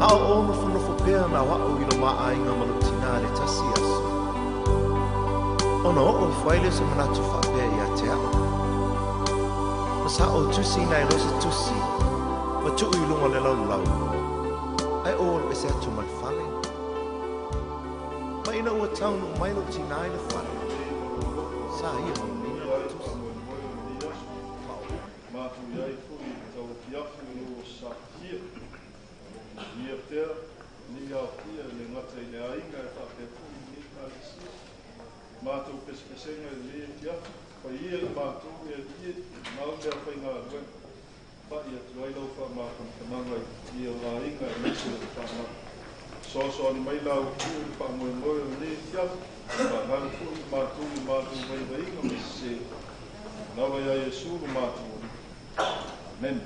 A o ou nofonofo pea na o a'u i lo ma aiga ma lou tinā i le tasi aso, ona oo ifo ai lea o se manatu faapea ia te a'u, Ma sa ou tusiina ai loa se tusi ma tuu i luga o le laulau, ae ou alu ese atu ma le fale. Ma ina ua taunuu mai lou tinā i le fale, sa ia manuina lau tusi. Ma o Matou i ai foi i le tauafiafi o lou aso Sapatia. O lo o manuia pea lenei aofia e le gata i le aiga ae faapea foi i lenei Ekalesia. Matou pesepesega i lenei afiafi, fai ia i matou e alii e mau le afaigaluega, pai atu ai lau faamafanafanaga i le paia o aiga aemaise o le faamai. Fesoasoani mai la outou i le faamoemoe o lenei afiafi, faagalo foi i matou i o matou vaivaiga ma sese, lava ia Iesu lo matou Alii. Amene.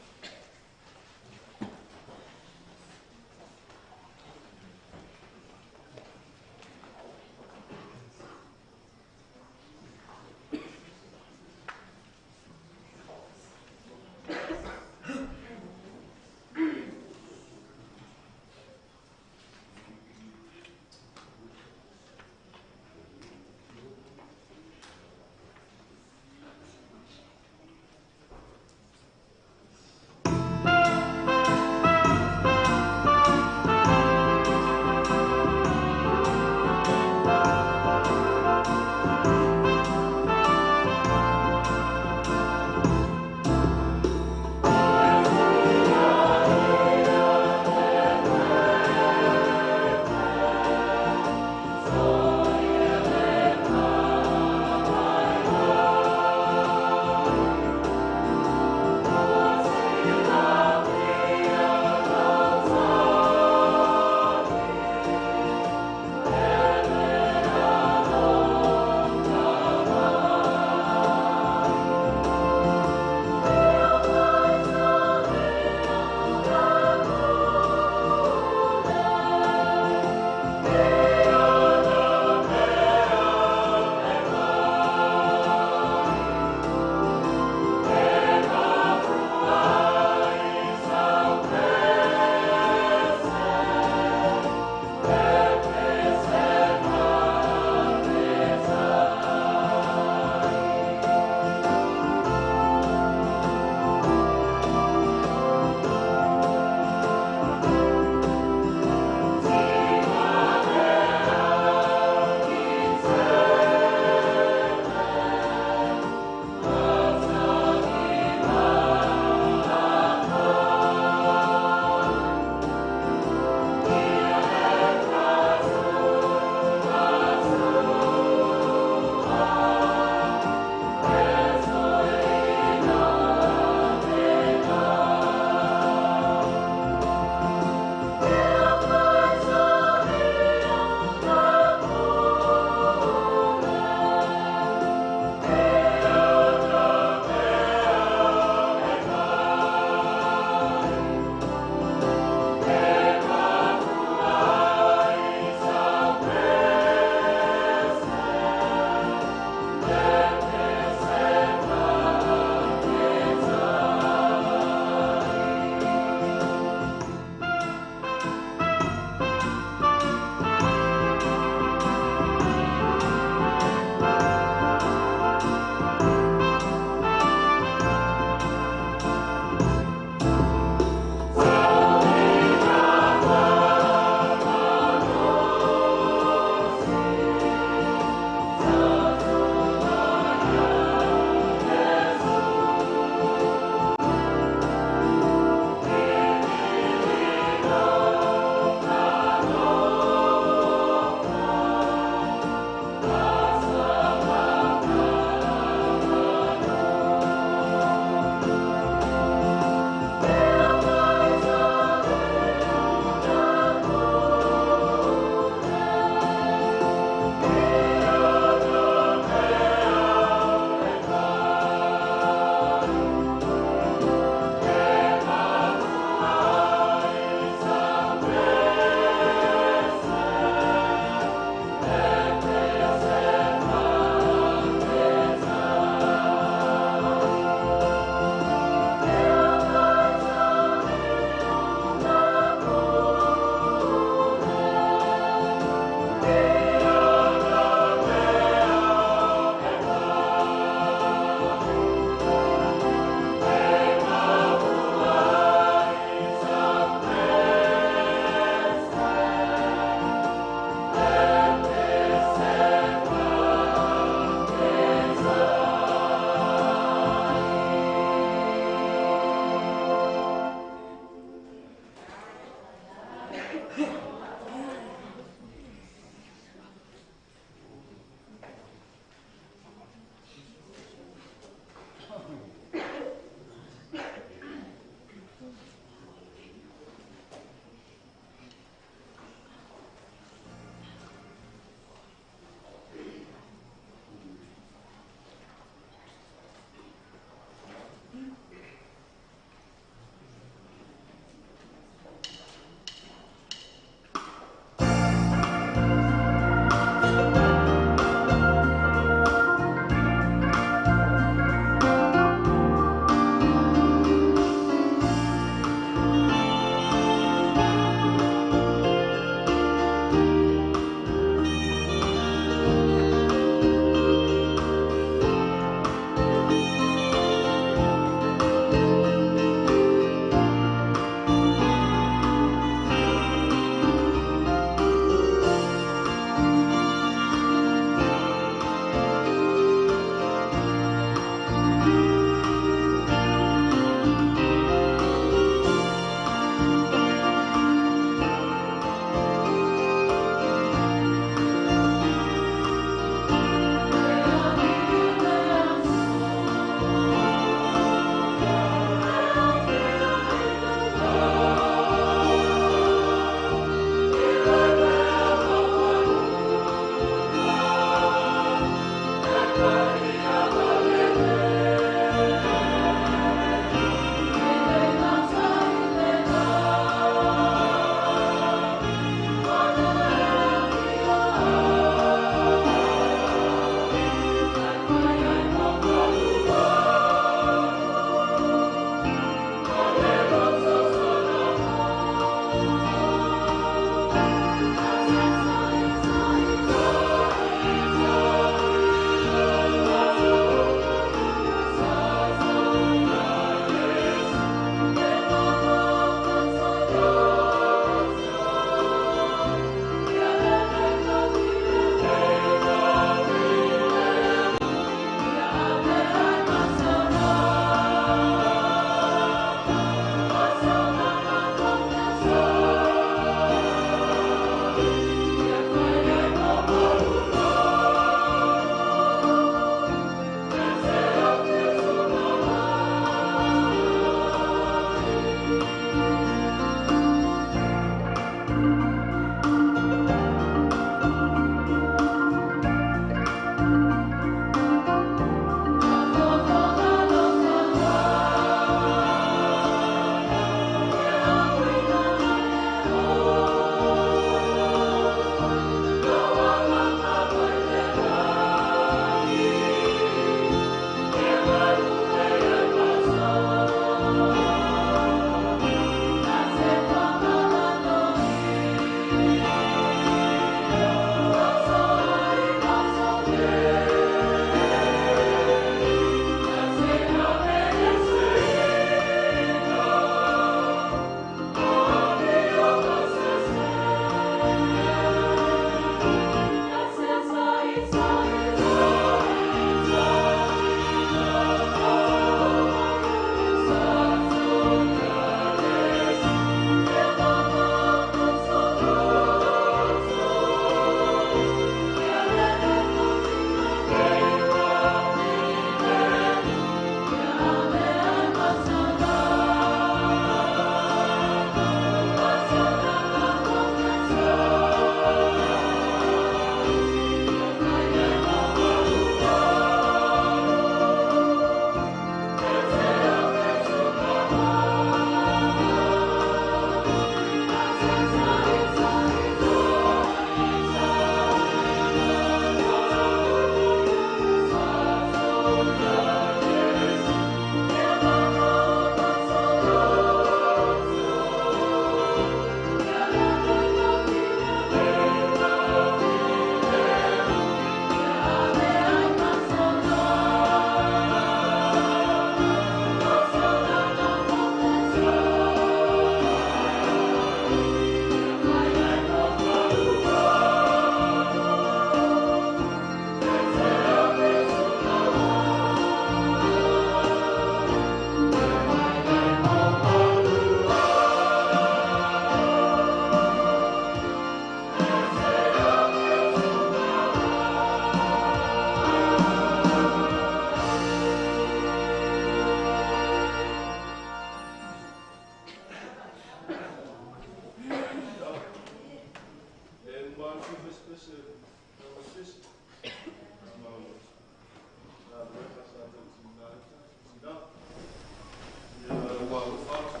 alofa atu,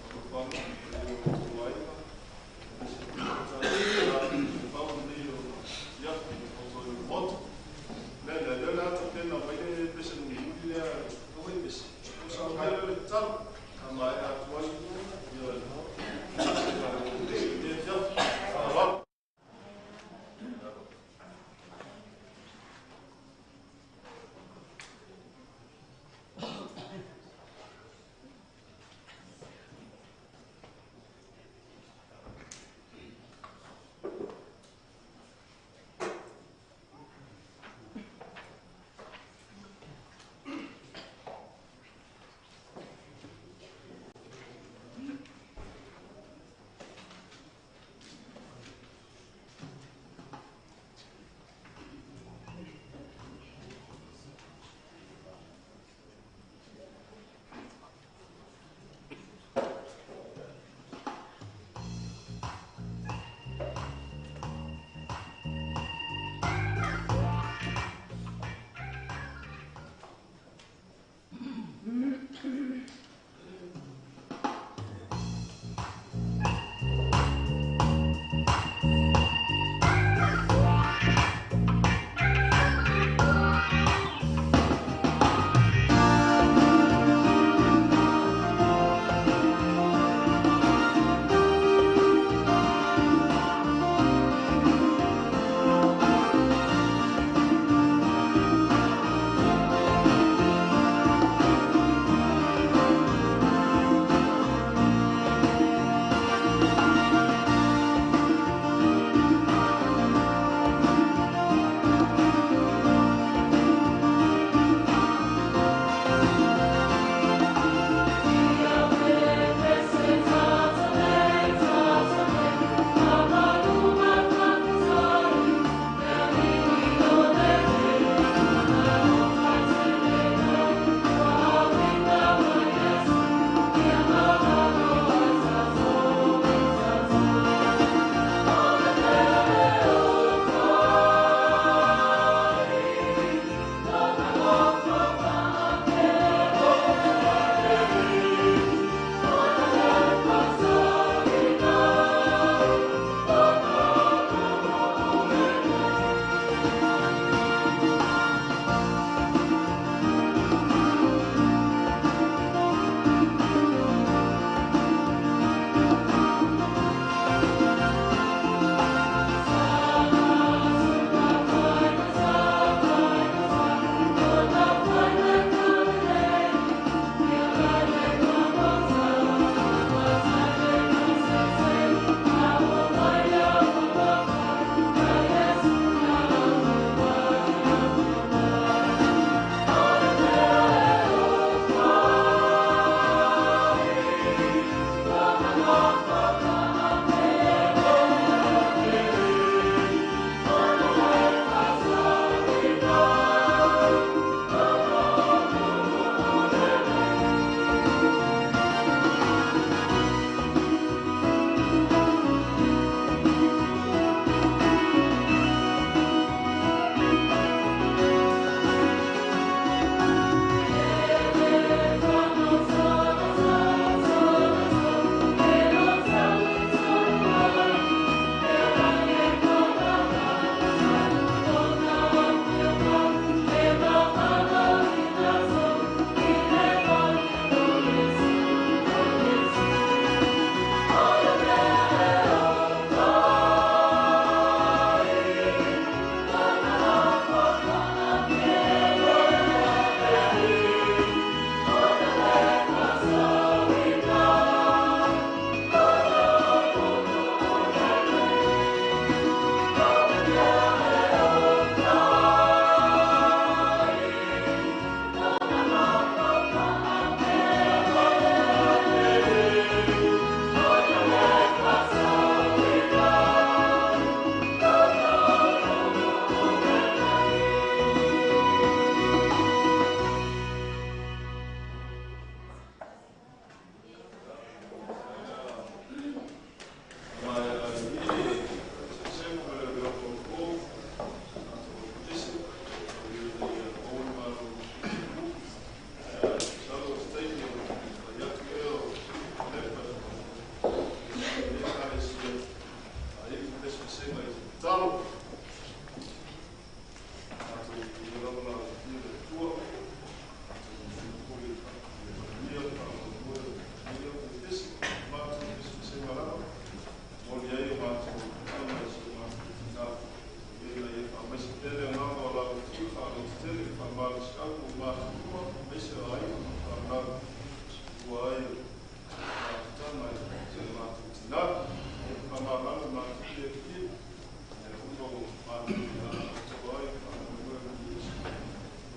alofa atu i le paia o outou aiga, aemaise foi o tatou le pau lenei o afiafi o le Maota. Le lea lea le a tapena mai le pese mulimuli lea e pese. O sa mai le tatalo, a maea atu ai ia le afiafi. Faaaloalo.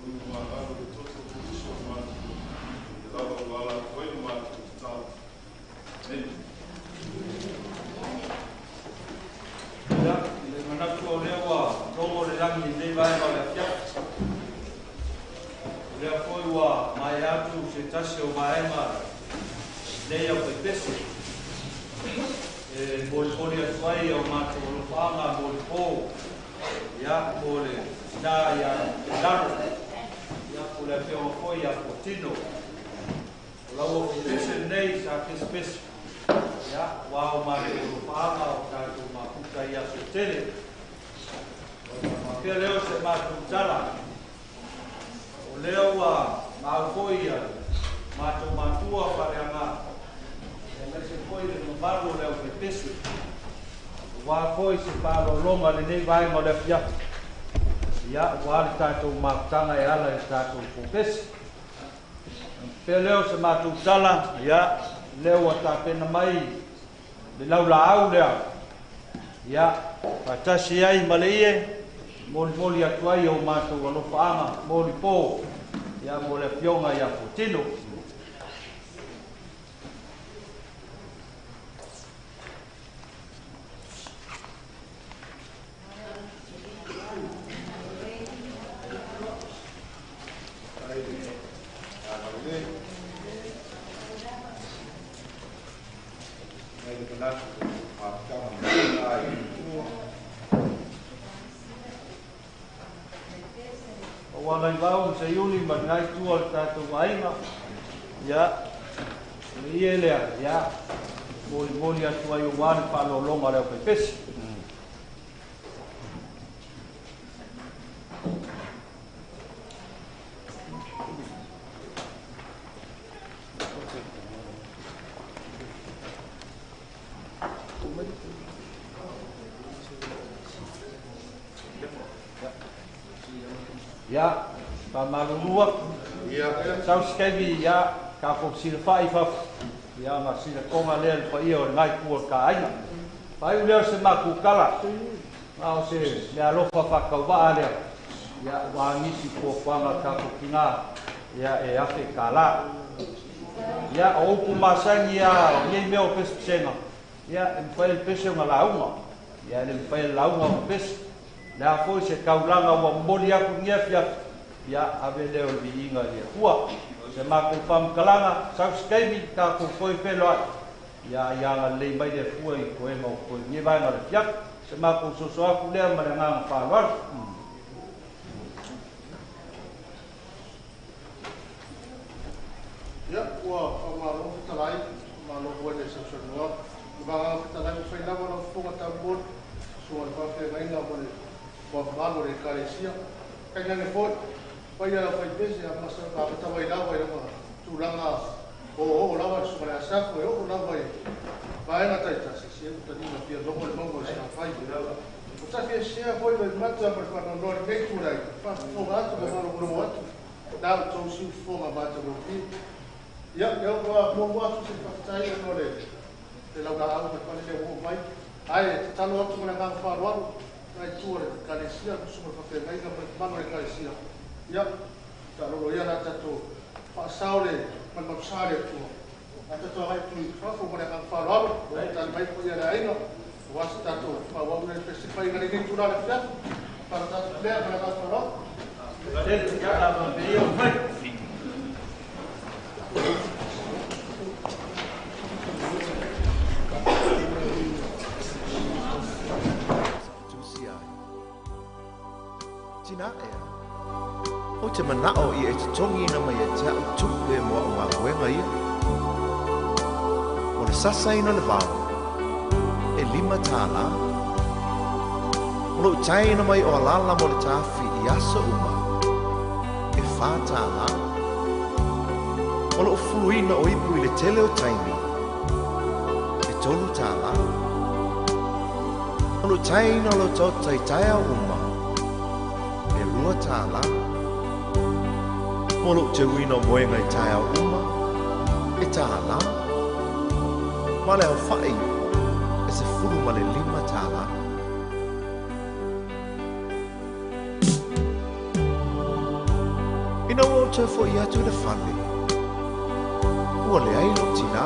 O magalo le toto o uso o matou, e lava ua ala atu ai le matou tatalo. Amene. Ia, i le manatu o lea ua logo le lagi i lenei vaega o le afiafi. O lea foi ua maea atu se tasi o vaega lenei aufaipese e molimoli atu ai o matou alofaaga mo le po, ia, mo le tina ia Lalo, ia, po le afioga foi ia Fuatino. O lau aufaipese lenei sa pesepese, ia, ua o matou alofaaga o tatou mafuta i aso e tele. Faapea lea o se matou tala, o lea ua mau foi ia matou matua faaleaga, aemaise foi le mamalu o le aufaipese, aua foi se faaaloaloga lenei vaega o le afiafi, ia, aua le tatou mafutaga e ala i le tatou popese. Faapea lea o se matou tala, ia, lea ua tapena mai le laulaau lea, ia, faatasi ai ma le ie, molimoli atu ai o matou alofaaga molipo, ia, mo le afioga ia Fuatino. Ai le manatu mafutaga ma ai tua. O ala i vau ma seiuli ma ngai tua o le tatou aiga, ia, le ie lea, ia, molimoli atu ai aua le faaaloaloga o le aufaipese. Ia, faamalulu atu. Sau se taimi, ia, tatou silafai fafo, ia, ma silakoga lea le paia o le ngai tua o le taaiga. Faaiu lea o se matou tala, ma o se mea alofa faatauvaa lea, ia, ua nisi fuafuaga tatou tina, ia, e $1,000. Ia, o upu masani ia o nei mea o pesepesega, ia, e mafai le pese ona lauga, ia, e le mafai le lauga ona pese. Le a foi se taulaga ua momoli atu i lenei afiafi, ia, ave lea o le viiga i le Atua. Se matou faamatalaga, sau se taimi tatou toe feiloai, ia, ia agalelei mai le Atua i toega o toe lenei vaega o le afiafi. Se matou soso atu lea ma le agaga faaaloalo. Ia, ua faamalo fetalai, malo foi le sausaunoa. Le vagaga fetalai ua fai lava lau fofoga taumoli, susuga i le faafeagaiga ma le mamalu o le Ekalesia. Tainane foi, paia le aufaipese a amata mai lava i lona tulaga oooo lava le susuga i le Asafo e oo lava i vaega taitasi, se ua taliga fia logo le mauga o Salafai. Ua tafiesea foi loimata ma le faanoanoa i lenei tulai, faafofoga atu ma faalogologo atu, na outou siufofoga matagofie. Ia, lea ua muamua atu se faafetai ona o le laulaau ma le fale lea ua oo mai. Ae tatalo atu ma le agaga faaaloalo, nai tua o le Ekalesia, le susuga i le faafeagaiga ma le mamalu o le Ekalesia. Ia, taalolo ia la tatou faasao le malumalusa le Atua. A tatou agai atu i fafo ma le agaga faaaloalo, ua tali mai foi le aiga, aua se tatou faaauau le fesifaiga lenei tulaga le afiafi. Faatatatu lea ma le agaga faaaloalo. Tele, ia, la o fai. Tusi ai. Tina ea. O te manao i e totogi na mai e te au tupe mo au ngā ia. O le sasa ina le vao, e $5. O lou taina mai o alala mo le tafi i aso uma, e $4. O lou fuluina o ipu i le tele o taimi, e $3. O lou taina o lou tota i taeao uma, e $2. Mo lou teuina o moenga i taeao uma, e $1. Ma le aofai, e $15. Ina ua ou toe foʻi atu i le fale, ua leai loʻu tinā.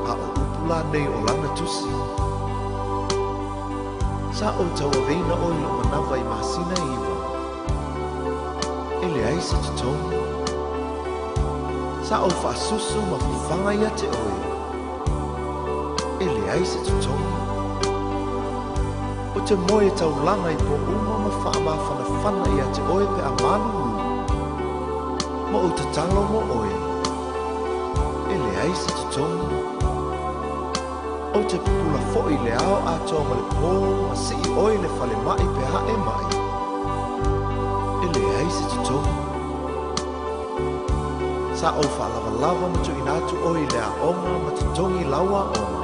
A o upu la nei o lana tusi, Sa ou tauaveina oe i loʻu manawa i masina e 9. E leai se totogi. Sa ou faasusu ma fafaga ia te oe. E leai se totogi. Ou te moe taulaga i pō uma ma faamafanafana ia te oe pe a malulu. Ma ou tatalo mo oe. E leai se totogi. Ou te pupula foʻi i le ao atoa ma le pō ma sii oe i le falemaʻi pe a e maʻi. E leai se totogi. Sa ou faalavalava ma tuuina atu oe i le aoga ma totogi lau aoga.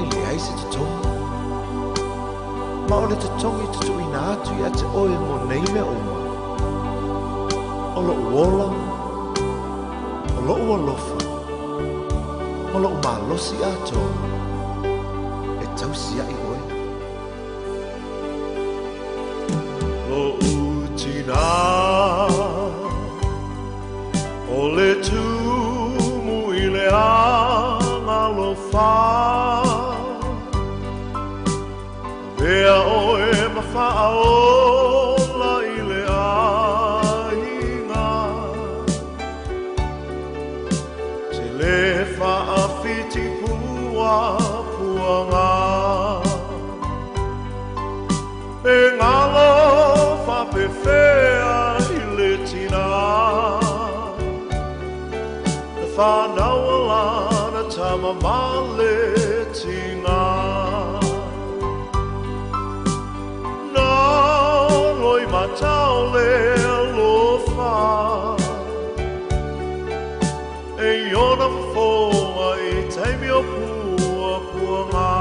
E leai se totogi. Ma o le totogi tutuuina atu ia te oe mo nei mea uma. O loʻu ola, o loʻu alofa, ma loʻu malosi atoa, e tausiaʻi oe. Loʻu tinā, o le tumu i le agalofa. Avea oe ma faaola i le aiga. Te le faafiti pua puaga. E ngalo faapefea i le tinā. Na whanau lana tama ma le tinga. Na loi matau le alofa. E iona fofoga i taimi o pua puaga.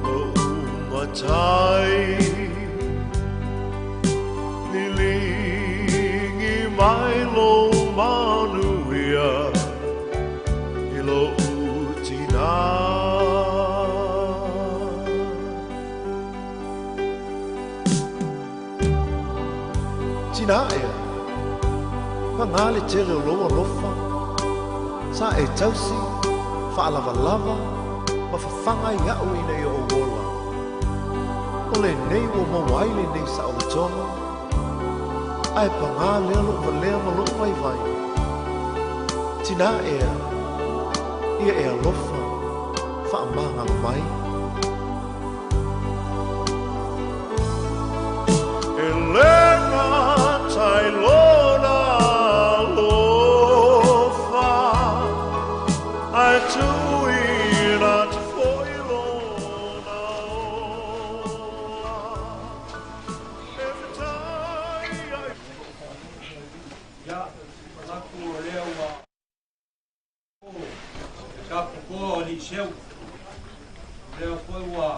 Loʻu matai liligi mai lou manuia i loʻu tinā. Tinā ea, pagā le tele o lou alofa, sa e tausi, faalavalava, ma fafaga iaʻu ina ia ou ola. O lenei ua maua ai lenei saolotoga, ae pagā lea loʻu valea ma loʻu vaivai. Tinā ea, ia e alofa, faamagalo mai. E le gata i lona alofa, ae tuuina atu foʻi lona ola. E fetai ai. Ia, manatu o lea ua o le taputoa o Eliseu. Lea foi ua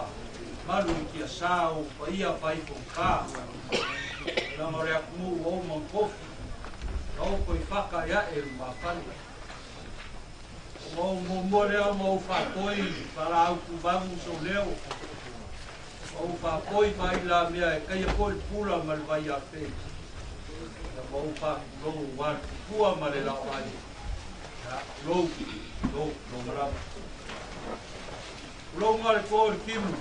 malu i tiasā o paia faaifogā. Leaga o le atunuu ua uma ona tofi, na oko i faka iaʻe i lumafale. Ona ou muamua lea ma ou faatoi faalaau tuvagu sou leo. Ma ou faapoi faailamea e taia foi le pula ma le vaiafe. Ia ma ou faatulou aua le tupua ma le laoai. Ia, tulou, tulou, tulou malama. Tulouga le toa o le timu.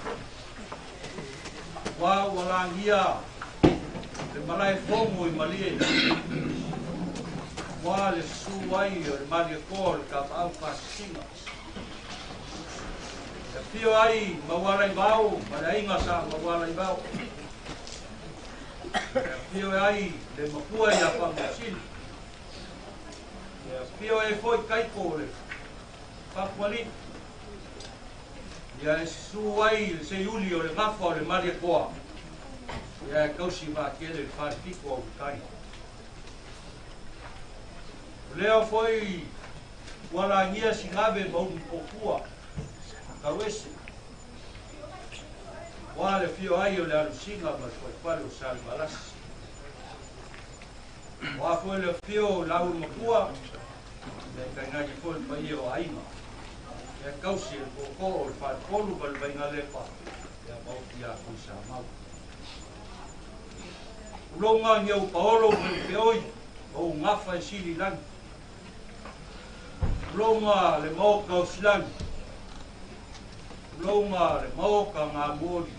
Ua ua lagia le malae fogo i Malie. Ua le susu ai o le Malietoa o le tapaau faasisiga. E afio ai Maualaivao ma le aiga sa Maualaivao. E afio ai le matua ia Faamausili. E afio ai foi Kaiko o le Papualii. Ia e susu ai le seiuli o le gafa o le Malietoa. Ia e tausi vaatele le falefito o utai. O lea foi ua lagia Sigave ma Ulumotootua, tauese. Ua le afio ai o le alusiga ma le fuaifale o Salevalasi. Ua foi le afio o Laulumatua, ia e tainane foi le paia o aiga. Ia e tausi e le tootoo o le faletolu ma le Vainalepa, ia ma upu ia Tuisamau. Uloga ni au paolo me peoi o ngafa e sili lagi. Uloga le maoka o silagi. Uloga le maoka ngā mori.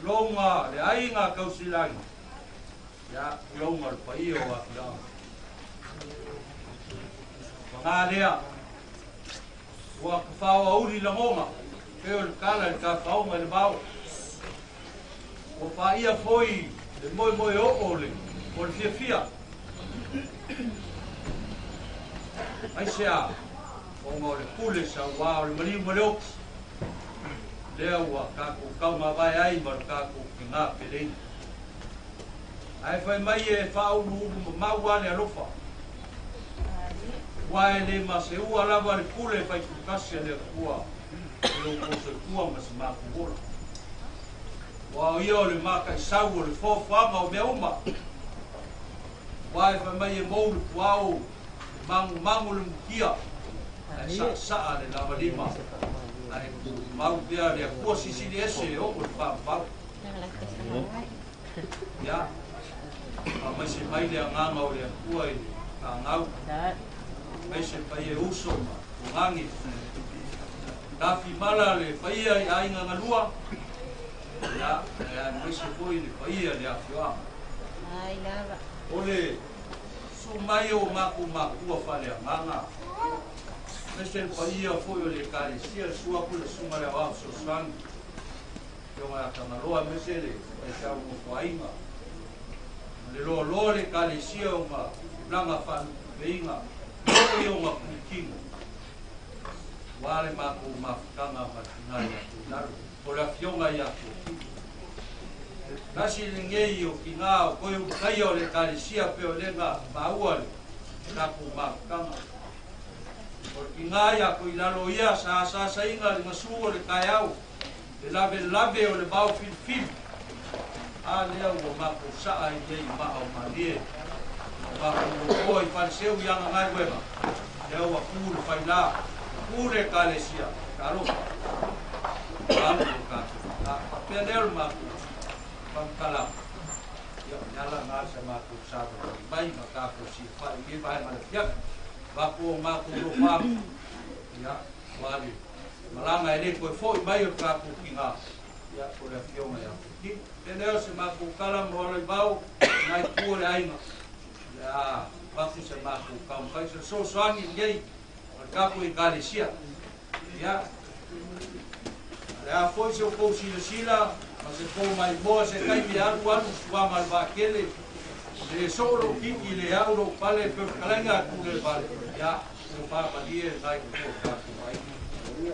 Uloga le aiga kausilagi. Ia, uloga le paia o afioaga. Paga lea, ua kafao auli lagoga, pe o le kala le kafaoga i le vao. Ua paia foi le moemoe oo le o le fiafia. Aisea, ona o le pule sauā o le maliu ma le oti. Lea ua kākou kaumavae ai ma le kākou kigā peleina. Ae fai mai e faauluulu mamau a le alofa. Ua e le maseua lava le pule faitulukasi a le Atua i lo outou soifua ma se matou ola. Ua o ia o le makaisau o le foafoaga o mea uma. Ua e fai mai e mou le puao, e magumagu le mukia, ae saasaa le lavalima, ae tumau pea le Atua sisili ese e oo i le faavavau. Ia, faamaise mai le agaga o le Atua i le kagau, aemaise paia e uso ma tugage. Tafimala le paia i aiga galua, ia, aemaise foi le paia i le afioaga. O le susu mai o matou makua faaleagaga, aemaise le paia foi o le Ekalesia, le susu atu le susuga i le Aoao Fesoasoani, Afioga ia Tagaloa, aemaise le faifeau nofoaiga, ma le loaloa o le Ekalesia o ona tulaga faalupelupeina, oo i ona pulitino, aua le matou mafutaga ma le tina ia Tuilalo, po o le afioga ia Tuafili. Tasi lenei o tina o toe ulutaia o le Ekalesia pei o lena maua le tatou mafutaga. O le tina ia Tuilalo ia sa asaasaina le gasu o le taeao, le lavelave o le vao filifili. A lea ua matou saa ai nei i maa o malie, ma matou logoa i faleseu i ana galuega, lea ua ku le faila, ku le Ekalesia, talofa, alu lo tatou tina. Faapea lea o le matou faamatalaga, ia, o le ala lena sa matou savalivali mai ma tatou silafai i lenei vaega o le afiafi. Avatu o matou lofaaga, ia, aua le malaga e le toe foi mai o le tatou tina, ia, po o le afioga ia Filipi. Pe lea o se matou tala mo Aloaivao, nai itu o le aiga, o le a avatu se matou taumafai se fesoasoani lenei o le tatou Ekalesia. Ia, o le a foi se outou silasila ma se tou maimoa se taimi e alu alu suaga o le vaatele, le soo lou titi, le au lou pale, pe o le fetalaiga a Tulevale, ia, ua faamalie nai itu o le tatou aiga.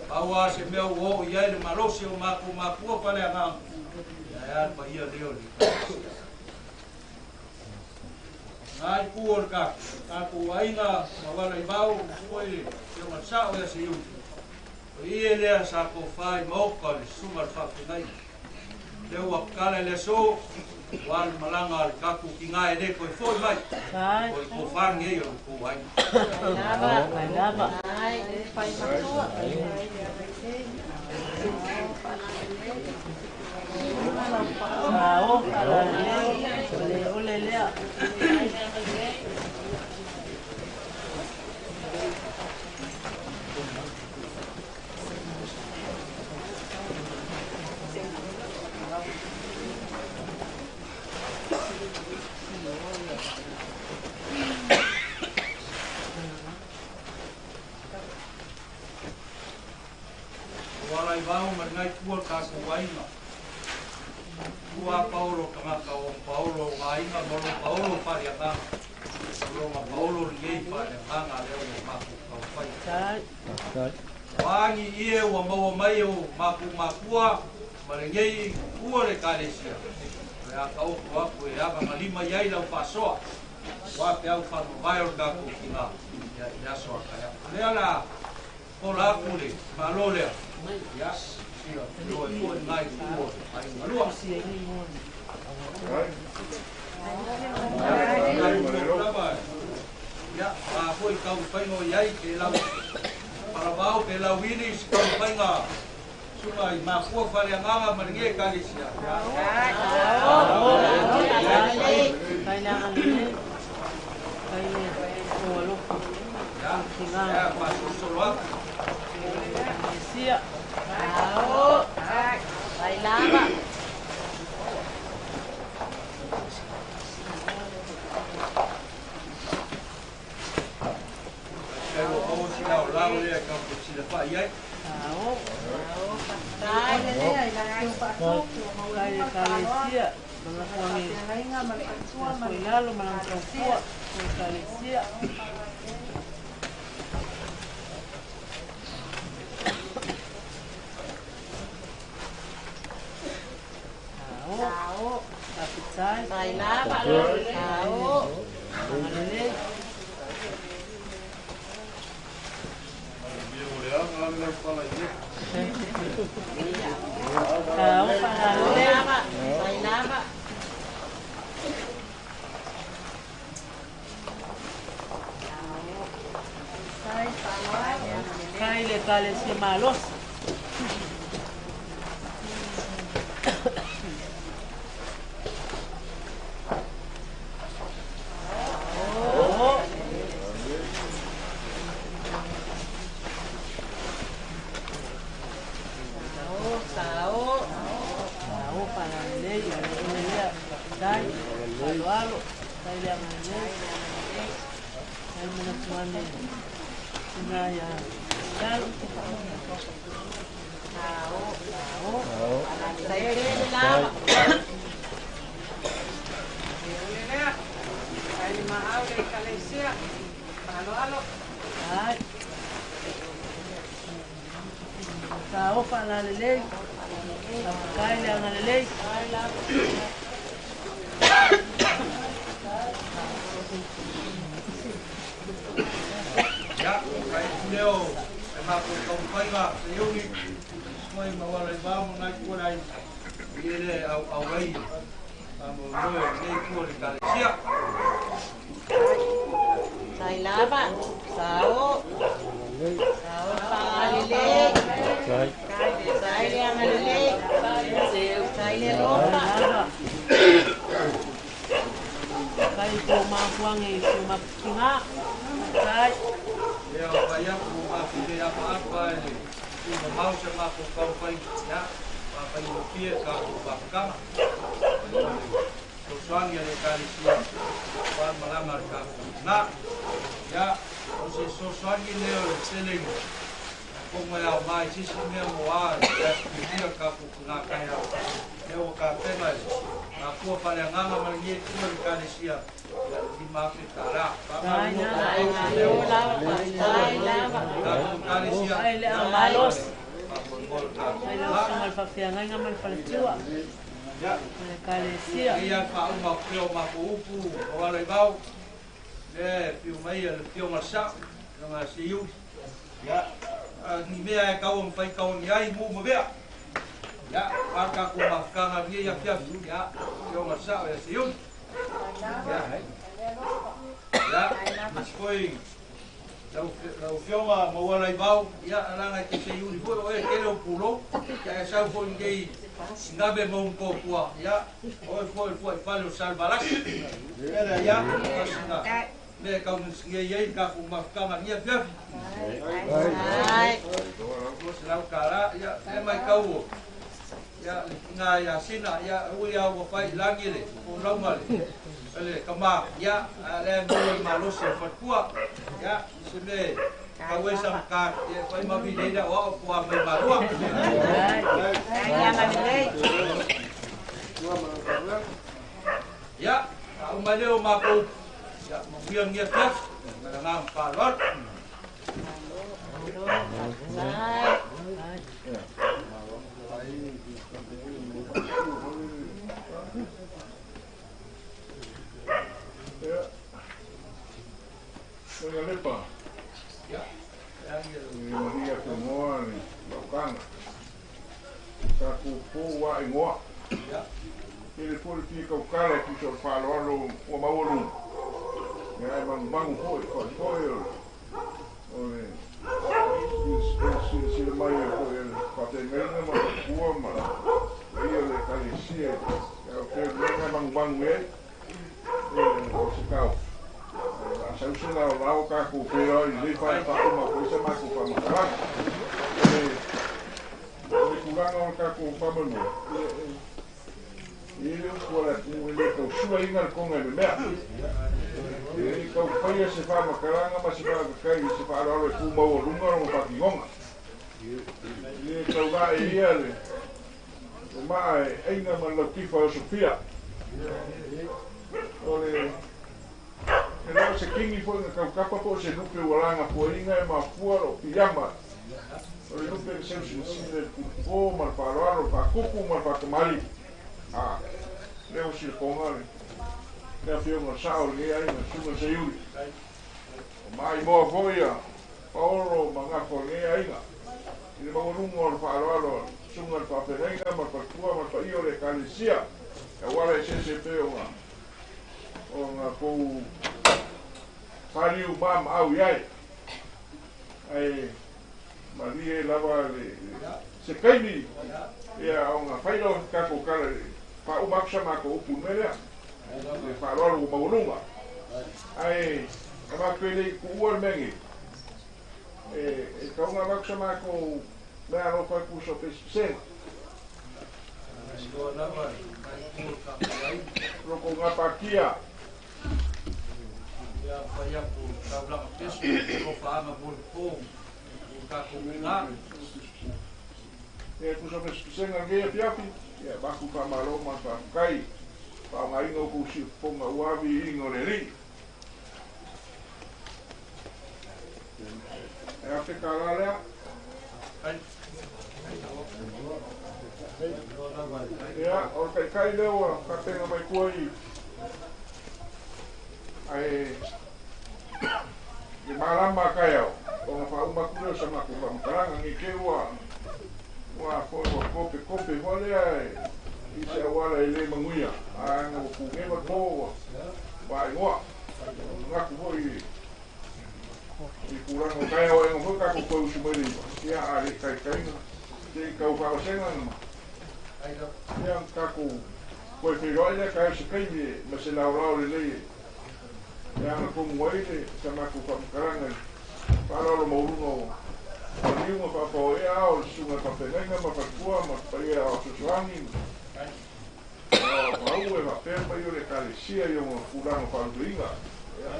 Pau lava se mea ua oo i ai le malosi o matou makua faaleagaga, ia ae a le paia lea o le Ekalesia. Nā itu o le tatou aiga ma Valaivao, foi le Afioga i le Sao ia Seiuli. O ie lea sa tofa i maoka o le susuga o le faafeagaiga. Lea ua tatala i le aso, ua le malaga a le tatou tina e le toe foi mai, o le tofa lenei o le tou aiga. O Alaivao ma lenai tua le tatou aiga. Tua Paolo tagata o Paolo o aiga ma lo Paolo faaleagaga. O longa Paolo lenei faaleagaga lea ua matou taumafai. O agi ie ua maua mai o matou makua ma lenei tua le Ekalesia. O le a taoto atu e avagalima i ai lau faasoa. Ua peau faamavae o le tatou tina ia i le aso a taeao. Lea la pola atu le malo lea. Ia, sila loa e foi ngai tu o aiga lua. Ia, a foi tau whainga o iai pe lau paravao pe lau ili se tau whainga sunga i makua whaleagaga ma lenei Ekalesia. lea ka ko sila fa iai. Ao, patai lea i la ai ekalesia, malanga malanga fua, ekalesia. Ao, patai, ao, malele. Ao, palale. Kai le ekalesia malos. E kau paia se wha makaranga ma se wha kakai se wha alo e pūmau o lunga o mawhakingonga. E kau ngā e ia le o maa e einga ma lau tifa o Sofia. O le e lau se kingi fo nga kau kapa po se nupe walanga puainga e mafua o piyama. O le nupe se usinsine le pupo ma le whaaloalo, le whakupu ma le whakamali. A, leo si le konga le. Lea fionga sao le ai ma sunga se iuli. O mai moa foi a Paolo ma ngafo le aiga. I le maualunga o le faaaloalo sunga le faafeagaiga ma le faletua ma le paia o le ekalesia. E auala eseese pei o nga o nga kou paliu ma maau i ai. Ae malie lava le se kaimi ia o nga faila o tatou kala i faauma atu sa matou upu i le mea lea. Le faaaloalo ua maualuga. Ae avatu e le i tuua le mea nei. E tau ona avatu sa matou mea alofa e tusa o pesepesega. Loko gapatia. E tusa o pesepesega lenei afiafi, ia avatu faamalo ma le faafetai. Faaaogaina o kou siufofoga ua aviiga o le Alii. E afe tala lea. Ia, o le taitai lea ua faatega mai tua i ae le malama a taeao, ona faauma atu lea o sa matou faamatalaga nei te ua ua foi ua kopekope foi lea i se auala e le manuia, a ana ua pugeva to ua vaaigoa. Manatu foi i i tulaga o taeao e foi tatou toe usu mai le iva, ia a le taitaiga se i tau faavasega ma ia tatou toe feiloai lea taeao se taimi ma se laolao lelei e ana tonu ai le sa matou faamatalaga i faaaloalo maualuga o maliuga faapaoea ao le susuga i faafeagaiga ma faletua ma paia ao fesoasoani ma au e faapea mai o le ekalesia i ona tulaga faalupeina. Ia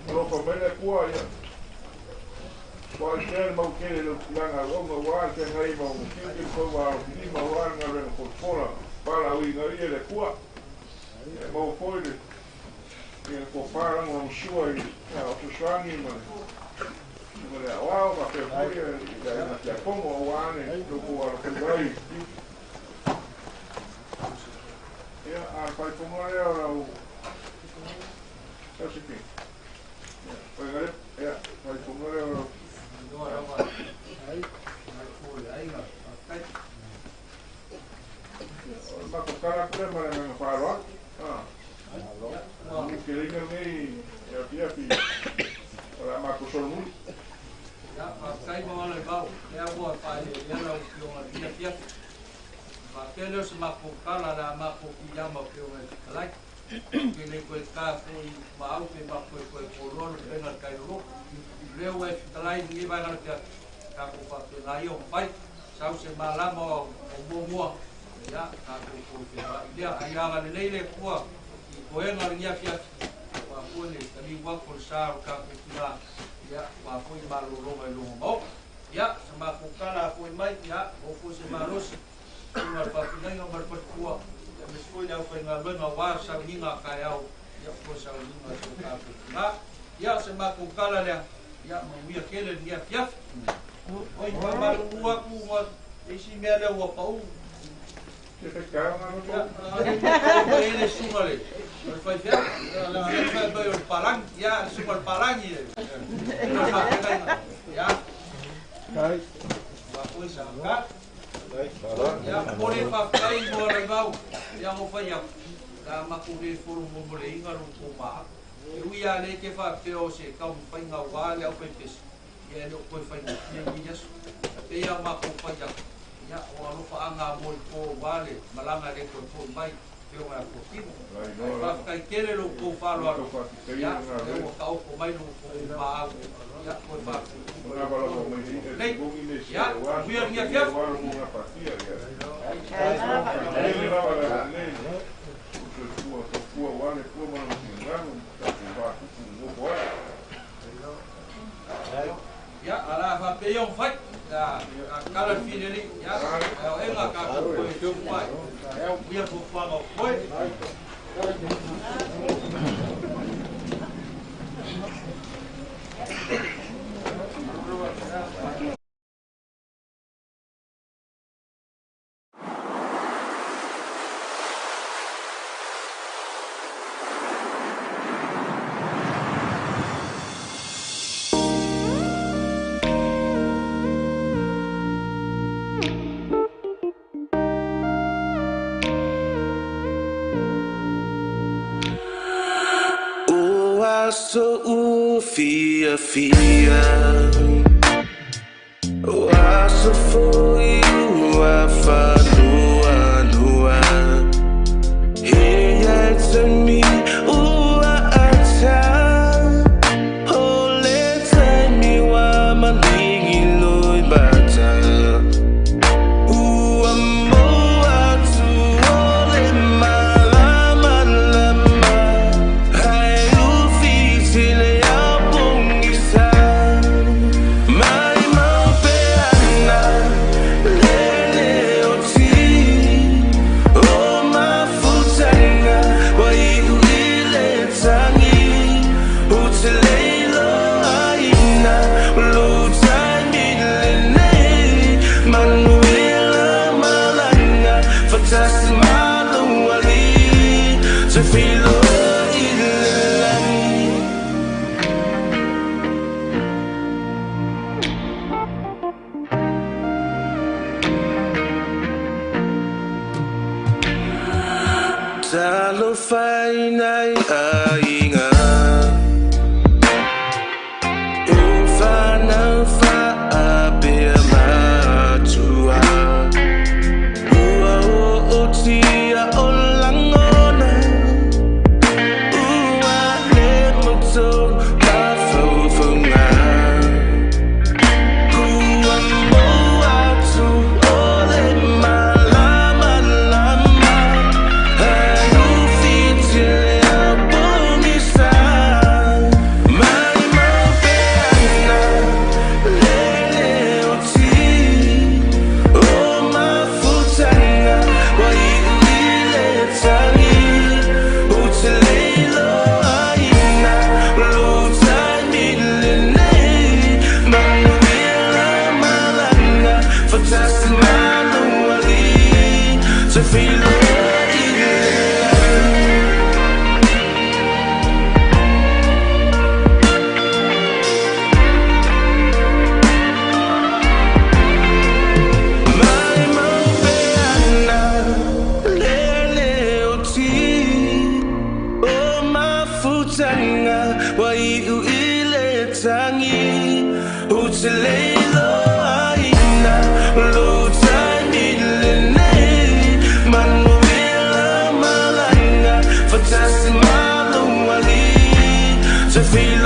alofa mai le Atua ia ua ai pea le mau tele i lau tulaga auauna ua le feagai ma ona tiute le fau alofilima ua le galuega folafola valaauina ia le Atua. Ia maua foi le ia tofa lagolagosua i le fesoasoani ma le ma le aoao faapea foi i le aiga tiakono aua le loutou alofaiva ai. Ia, a le faaipoga lea o lau Josephine. Ia, oi ia, faaipoga lea o lau O le matou tala atu lea ma le agaga faaaloalo. Ah. O le keleiga lenei e afiafi o le a matou solomuli. Ia, faafetai mo ala i vao, lea ua faaeleelea lau Afioga i lenei afiafi. Faapea lea o se matou tala le a matou piiama Afioga i le Fetalai. Ke le koe tā foi ma au pe ma koe koe koloa le pena le kailolo. Lea ua e fetalai lenei vaega le afiafi, tatou faapena ia ona fai. Sau se malama o muamua, ia, tatou toe feiloai lea. Ai agalelei le Atua i toega o lenei afiafi, aua foi le taliu atu o le sa o le tatou tina, ia, aua foi malologa i lona maota. Ia, sa matou tala a foi mai, ia, maua foi se malosi, susuga le faafeagaiga ma le faletua, ia, aemaise foi le aufaigaluega aua le sauniga a taeao, ia, po o le sauniga a si o tatou tina. Ia, o se matou tala lea, ia, manuia tele lenei afiafi. Oi, faamalulu atu ua isi mea lea ua pau. Ia, a le susuga le o le faifeau, ia, leaga lea fai mai o le palagi, ia, le susuga le palagi e le faafeagaiga, ia. Ua foi sa ka. Ia, momoli le faafetai mo Alaivao, ia mo fai atu, la matou le folomomoleina lo outou maau. E ui lava lea ke faapea o se taumafaiga aua le aufaipese, ia e le o toe faigofie lenei aso. Ae pei lava o matou fai atu, ia o alofaaga mo le po aua le malaga e le toe foi mai Afioga ia Fuatino. Ae faafetai tele lo outou faaaloalo, ia lea ua taoto mai lo outou maau, ia toe faatupu mai lo outou lelei. Ia, manuia lenei afiafi. Seia ona fai. A tatala le fileli, ia, e aoaiga tatou toe fesilafai. Manuia fuafuaga o totoe. O aso ua fiafia, O aso foi ua faanoanoa, He ia taimi ua ata, O le taimi ua maligi loimata, Ua maua atu o le malamalama, Ae ufi le ao pogisa, Maimau pea na lele o ti, O mafutaga ua iu i le tagi, Ou te le iloaina o lou taimi lenei, Manuia malaga faatasi ma lou Alii, Toe feiloai i le lagi. Talofa i nai aiga, O fanau faapea matua, Ua ootia o lagona, Ua le mautonu mafaufauga, Ua maua atu o le malamalama, Ae ufiti le ao pogisa, Maimau pea na lele o ti, O mafutaga ua iu i le tagi, Ou te le iloaina o lou taimi lenei, Manuia malaga faatasi ma lou Alii, Toe feiloai i le lagi. Maimau pea na lele o ti, O mafutaga ua iu i le tagi, Ou te le iloaina o lou taimi lenei, Manuia malaga faatasi ma lou Alii, Toe feiloai.